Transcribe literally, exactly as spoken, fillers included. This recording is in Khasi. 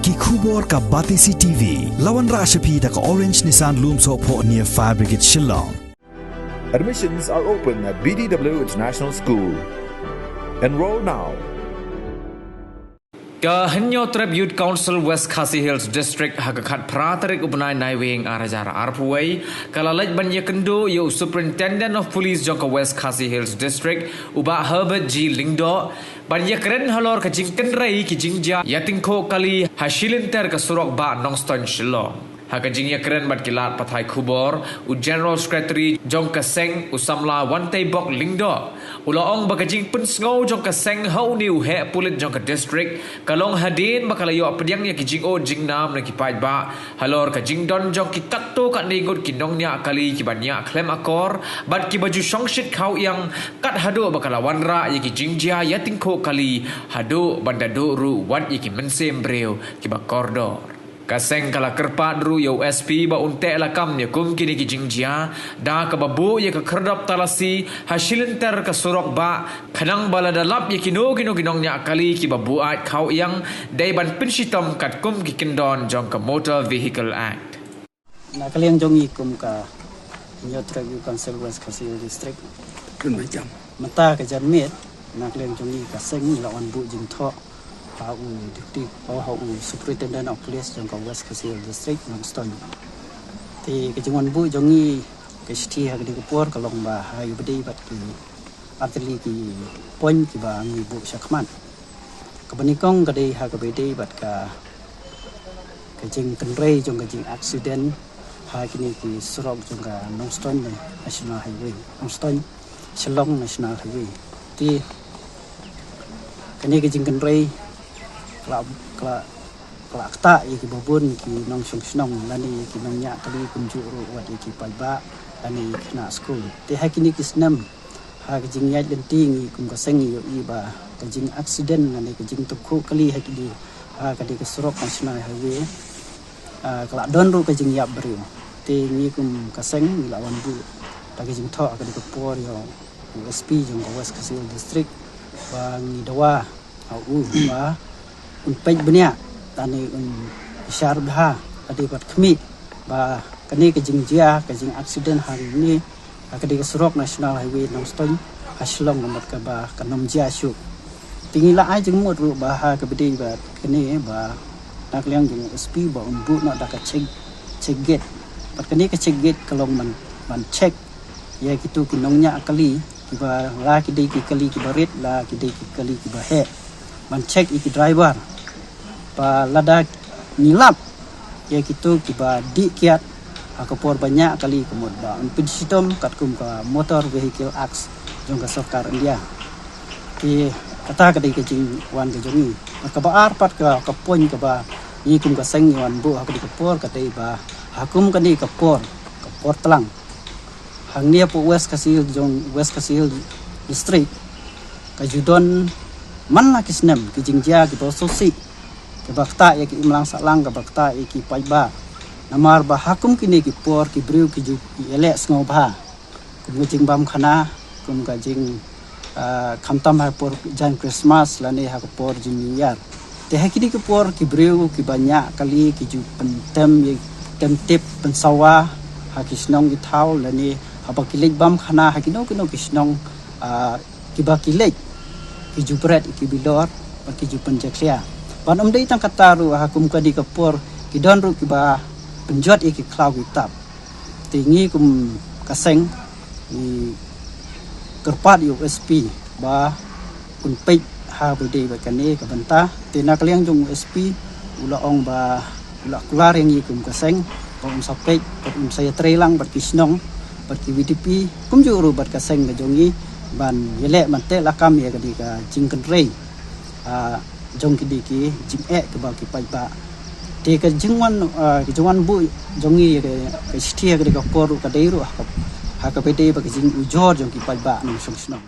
Ki khubor ka Batesi T V. La wanrah sha phi da ka Orange Nissan Lumsohphoh near Fire Brigade Shillong. Admissions are open at B D W International School. Enroll now. Ka Hynñiewtrep Youth Council West Khasi Hills District ha ka khatphra tarik u bnai Naiwieng ar hajar arphew wei ka la leit ban ïakynduh ïa u Superintendent of Police jong ka West Khasi Hills District u Bah Herbert G Lyngdoh ban ïakren halor ka jingkynrei ki jingjia ïatyngkhuh kali ha shilynter ka surok bah Nongstoiñ Shillong. Ha ka jingïakren bad ki lad pathai khubor, u General Secretary jong ka seng u samla Wanteibok Lyngdoh u la ong ba ka jingpynsngew jong ka seng ha une u heh pulit jong ka district ka long hadien ba ka la ïoh pdiang ïa ki jingud jingnam na ki paidbah halor ka jingdon jong ki katto katne ngut ki nongñiah kali kiba ñiah khlem akor bad kiba ju shongshit khaw ïang kat haduh ba ka la wanrah ïa ki jingjia ïatyngkhuh kali haduh ban da duh ruh wat ïa ki mynsiem briew kiba kordor. Ka seng ka la kyrpad ruh ïa u S P ba un teh lakam ïa kum kine ki jingjia da kaba buh ïa ka khyrdop talasi ha shilynter ka surok bah khnang ba lada lap ïa kino kino ki nongñiah kali kiba buaid khaw ïang dei ban pynshitom katkum ki kyndon jong ka Motor Vehicle Act. Na ka liang jong ngi kum ka Hynñiewtrep Youth Council West Khasi Hills District, mynta ka janmiet na ka liang jong ngi ka seng ngi la wan buh jingthoh ha u Deputy, ha u Superintendent of Police jong ka West Khasi Hills District, Nongstoiñ. Te ka jingwan buh jong ngi ka shithi ha kane ka por ka long ba ha ïa ba dei bad ki artylli ki point kiba ngi buh shakhmat. Kaba nyngkong ka dei ha kaba dei bad ka ka jingkynrei jong ka jingaccident ha kine ki surok jong ka Nongstoiñ National Highway, Nongstoiñ Shillong National Highway. Te kane ka jingkynrei ka la, ka la, ka la ktah ïa kiba bun ki nongshong shnong lane ïa ki nongñiah kali kumjuh ruh wat ïa ki paidbah lane ïa ki khynnah skul. Te ha kine ki snem ha ka jingïaid lynti ngi kum ka seng ngi ïohi ba ka jingaccident lane ka jingtyngkhuh kali ha kine, ha kane ka surok National Highway, ah, ka la don ruh ka jingïap briew. Te ngi kum ka seng ngi la wan buh da ka jingthoh ha kane ka por ïa u S P jong ka West Khasi Hills District ba ngi dawa ha u ba un peit bniah lane un bishar bha lane bad khmih ba kane ka jingjia ka jingaccident ha kane, ha kane ka surok National Highway Nongstoiñ ha Shillong ka mut kaba kan ym jia shuh. Te ngi la ai jingmut ruh ba ha kaba dei bad kane ba na ka liang jong u S P ba un buh noh da ka check, check gate. Bad kane ka check gate ka long ban, ban check ïa kito ki nongñiah kali kiba la ki dei ki kali kiba rit la ki dei ki kali kiba heh. Ban check ïa ki driver ba lada ngi lap ïa kito kiba dih kiad ha ka por ba ñiah kali ka mut ba un pynshitom katkum ka Motor Vehicle Act jong ka sorkar India. Te kata ka dei ka jingwan ka jong ngi. Bad kaba ar pat ka, ka point kaba ngi kum ka seng ngi wan buh ha ka dei ka por ka dei ba ha kum ka dei ka por, ka por tlang. Hangne hapoh West Khasi Hills jong West Khasi Hills District ka ju don man la ki snem ki jingjia kiba sngewsih kiba ktah ïa ki imlang sahlang kiba ktah ïa ki paidbah. Namar ba ha kum kine ki por ki briew ki ju ïaleh sngewbha kum ka jingbam khana, kum ka jing ah, khamtam ha por jaiñ Christmas lane ha ka por jong New Year. Te ha kine ki por ki briew kiba ñiah kali ki ju pyntem ïa, pyntem tip pynsawa ha ki shnong ki thaw lane haba ki leit bam khana ha kino kino ki shnong, ah, kiba ki leit ki ju bret ki bilor bad ki ju pynjakhlia. Ban ym dei tang kata ruh ha kum kane ka por ki don ruh kiba pynjot ïa ki khlaw ki tap. Te ngi kum ka seng ngi kyrpad ïa u S P ba un peit ha ba dei bad kane ka bynta. Te na ka liang jong u S P u la ong ba u la kular ïa ngi kum ka seng ba un sa peit bad un sa ïatrei lang bad ki shnong bad ki V D P kumjuh ruh bad ka seng ka jong ngi ban ïaleh ban teh lakam ïa kane ka jingkynrei, ah, jong kine ki jingeh kiba ki paidbah. Te ka jingwan, ah, ka jingwan buh jong ngi ïa ka, ka shithi ha kane ka por ruh ka dei ruh ha ka, ha kaba dei bad ka jingujor jong ki paidbah nongshong shnong.